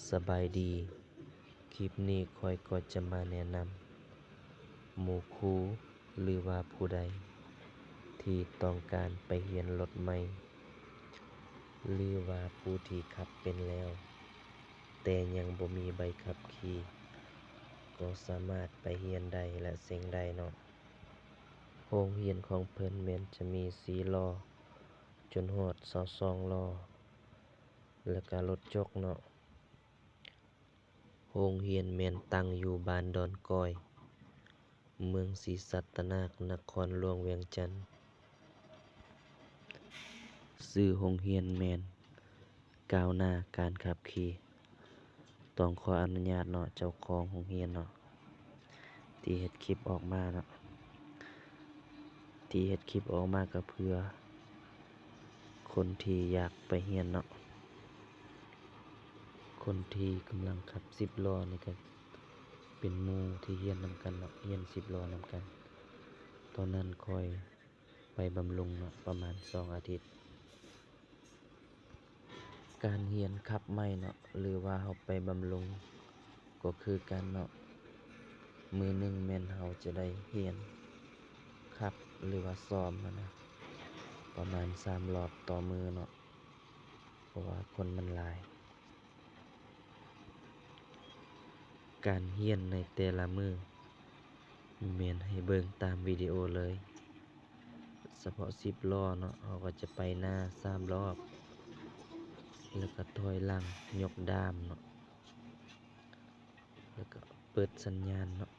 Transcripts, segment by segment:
ສະບາຍດີ, ຄລິບນີ້ຂ້ອຍກໍຈະມາແນະນຳໝູ່ຄູ່ ຫຼືວ່າຜູ້ໃດທີ່ຕ້ອງການໄປຮຽນລົດໃໝ່ ຫຼືວ່າຜູ້ທີ່ຂັບເປັນແລ້ວ ແຕ່ຍັງບໍ່ມີໃບຂັບຂີ່ ກໍສາມາດໄປຮຽນໄດ້ ແລະ ເສັງໄດ້ເນາະ. ໂຮງຮຽນຂອງເພິ່ນແມ່ນຈະມີສີ່ລໍ້ ຈົນຮອດຊາວສອງລໍ້ ແລະກະລົດຈົກເນາະ. ໂຮງຮຽນແມ່ນຕັ້ງຢູ່ບ້ານດອນກ້ອຍ ເມືອງສີສັດຕະນາກ ນະຄອນຫຼວງວຽງຈັນ. ຊື່ໂຮງຮຽນແມ່ນ ກ້າວໜ້າການຂັບຂີ່. ຕ້ອງຂໍອະນຸຍາດເນາະ ເຈົ້າຂອງໂຮງຮຽນເນາະ ທີ່ເຮັດຄລິບອອກມາເນາະ. ທີ່ເຮັດຄລິບອອກມາກໍເພື່ອຄົນທີ່ຢາກໄປຮຽນເນາະ. ຄົນທີ່ກຳລັງຂັບສິບລໍ້ນີ້ກໍເປັນໝູ່ທີ່ຮຽນນຳກັນເນາະ, ຮຽນສິບລໍ້ນຳກັນ. ຕອນນັ້ນຂ້ອຍໄປບຳລຸງເນາະ ປະມານສອງອາທິດ. ການຮຽນຂັບໃໝ່ເນາະ ຫຼືວ່າເຮົາໄປບຳລຸງກໍຄືກັນເນາະ. ມື້ໜຶ່ງແມ່ນເຮົາຈະໄດ້ຮຽນຂັບ ຫຼືວ່າຊ້ອມຫັ້ນນະ ປະມານສາມລອບຕໍ່ມື້ເນາະ ເພາະວ່າຄົນມັນຫຼາຍ. ການຮຽນໃນແຕ່ລະມື້ແມ່ນໃຫ້ເບິ່ງຕາມວິດີໂອເລີຍ. ສະເພາະສິບລໍ້ເນາະ ເຮົາກໍຈະໄປໜ້າສາມລອບ ແລ້ວກໍຖອຍຫຼັງຍົກດ້າມເນາະ ແລ້ວກໍເປີດສັນຍານເນາະ.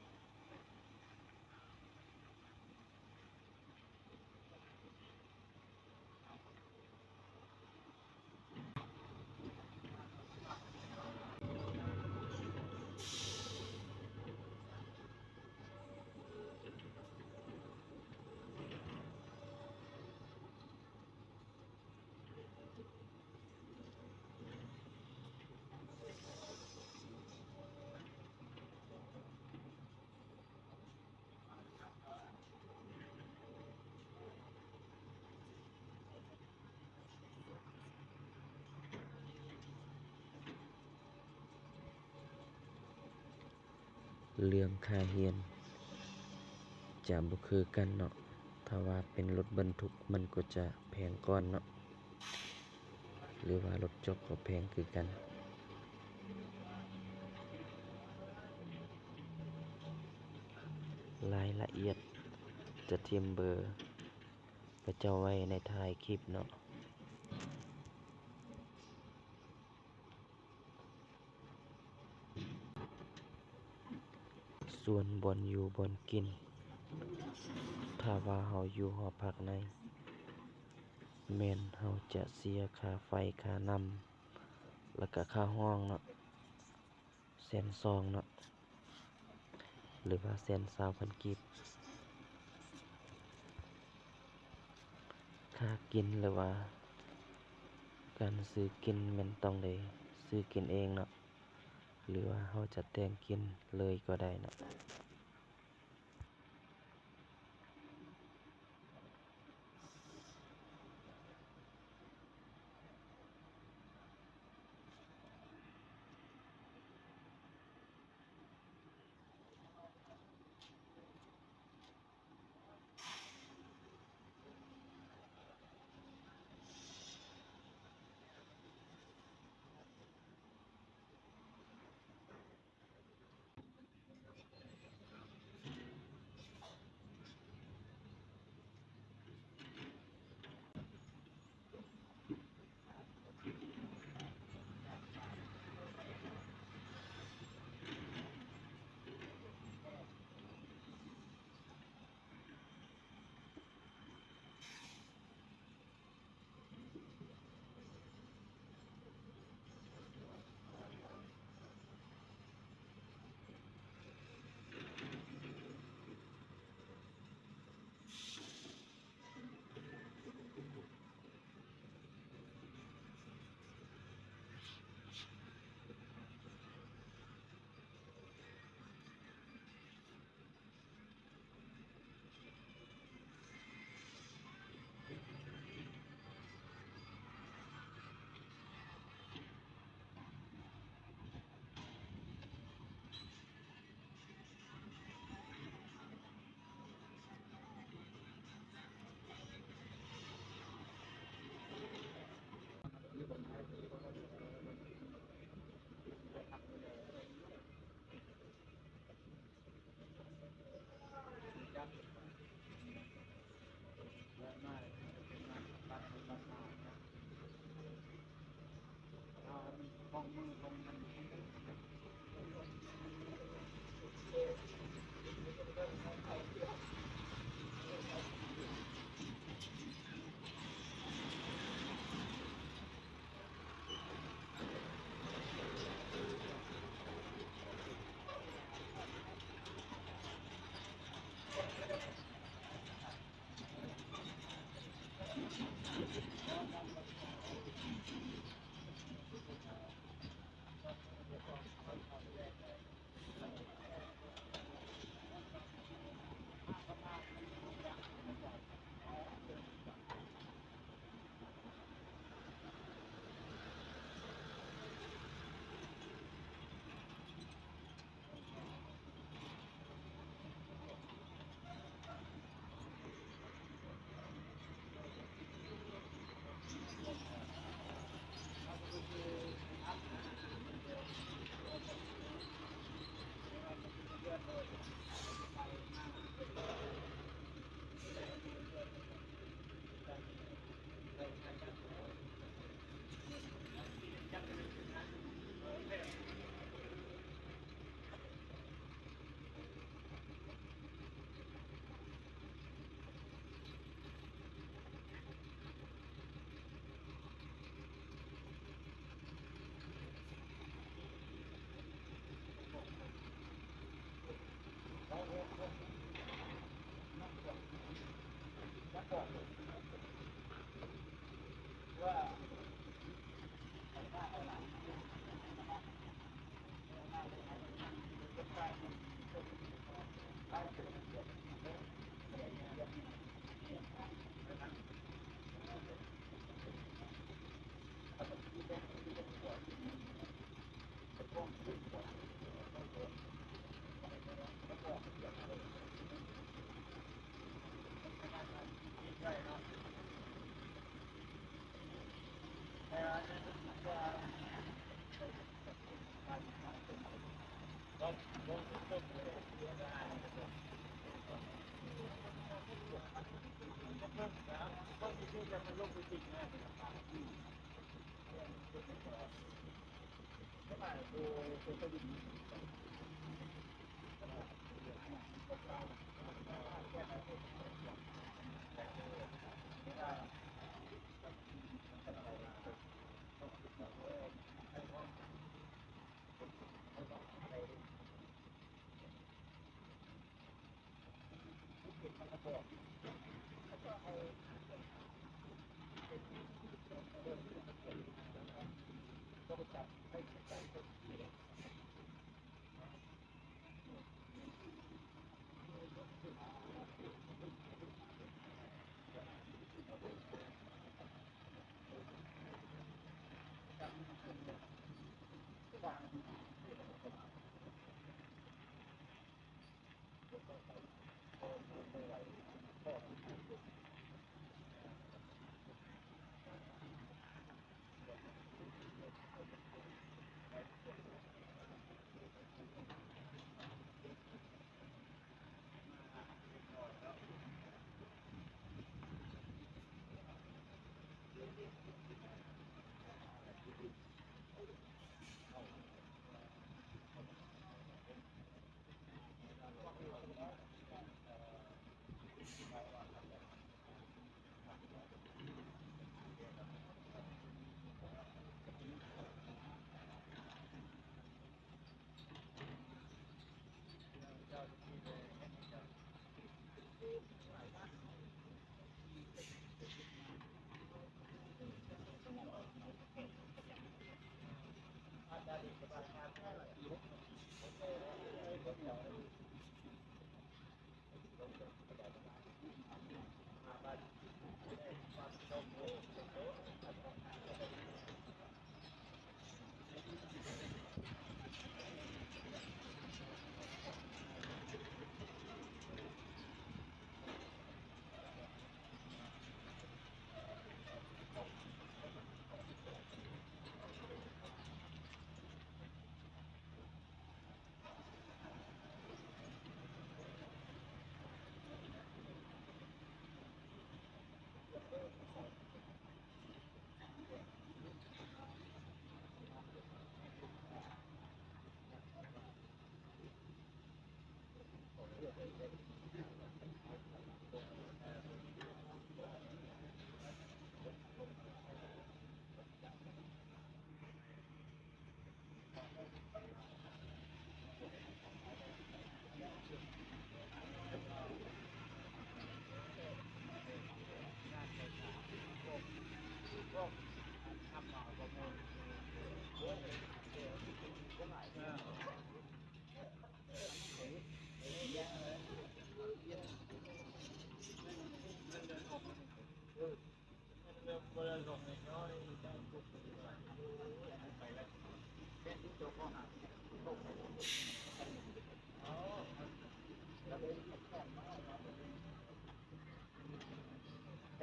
ເລື່ອງຄ່າຮຽນຈະບໍ່ຄືກັນເນາະ. ຖ້າວ່າເປັນລົດບັນທຸກມັນກໍຈະແພງກ່ອນເນາະ ຫຼືວ່າລົດຈົກກໍແພງຄືກັນ. ລາຍລະອຽດຈະຖິ້ມເບີຂະເຈົ້າໄວ້ໃນທ້າຍຄລິບເນາະ. ສ່ວນບ່ອນຢູ່ບ່ອນກິນ ຖ້າວ່າເຮົາຢູ່ຫໍພັກໃນ ແມ່ນເຮົາຈະເສຍຄ່າໄຟ ຄ່ານ້ຳ ແລ້ວກະຄ່າຫ້ອງເນາະ ແສນສອງເນາະ ຫຼືວ່າແສນຊາວພັນກີບ. ຄ່າກິນ ຫຼືວ່າການຊື້ກິນແມ່ນຕ້ອງໄດ້ຊື້ກິນເອງເນາະ ຫຼືວ່າເຮົາຈະແຕ່ງກິນເລີຍກໍໄດ້ເນາະ.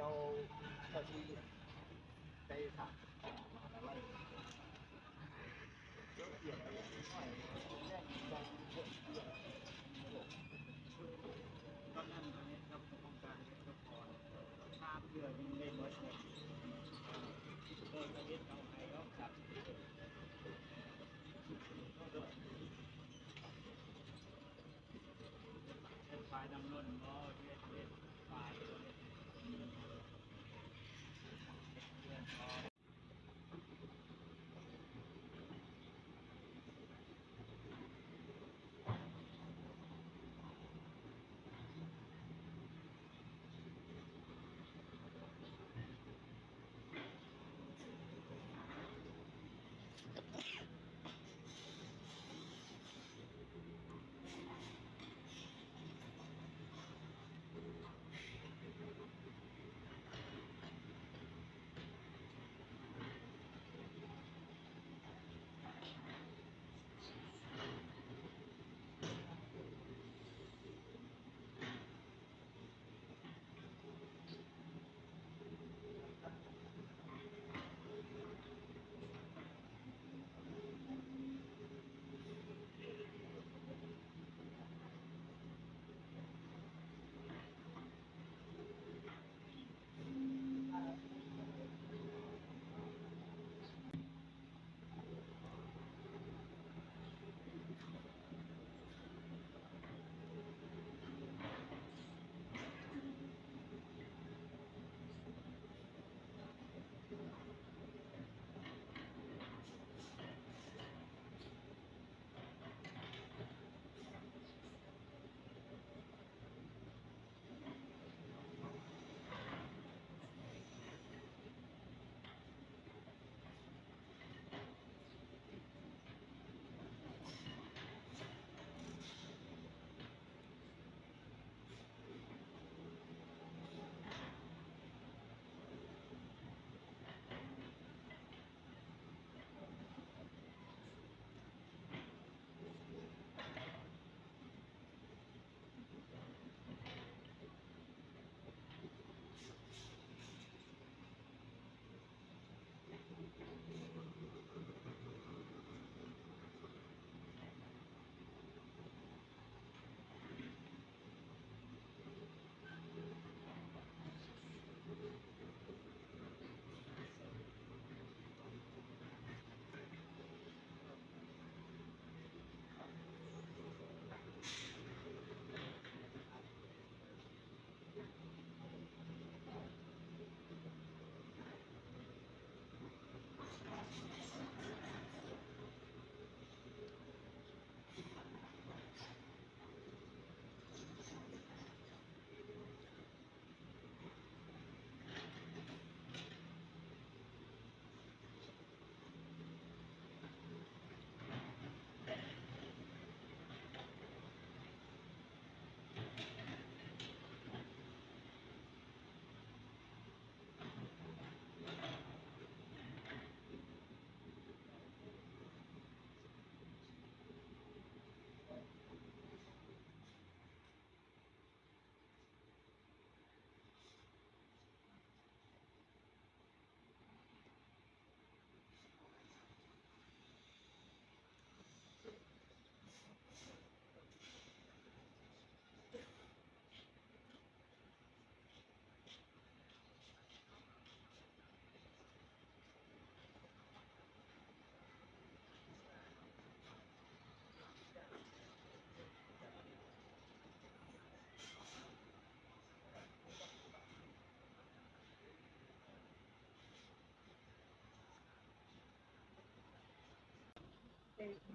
ເຈົ້າ ເຈົ້າຊິໄດ້ຖາມ ຕອນນັ້ນເຂົາເຮັດກັບໂຄງການເຮັດກັບ ສາມເທື່ອຍັງໄດ້ໝົດເລີຍ ໂດຍປະເທດເຮົາໃຫ້ເນາະ ສາມເທື່ອ ເຮັດຝາຍນ້ຳລົ້ນບໍ່ ເຮັດ ເຮັດຝາຍ ເ Ora, ora,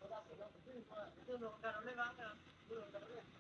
ora, ora, ora, ora, ora, ora, ora, ora, ora,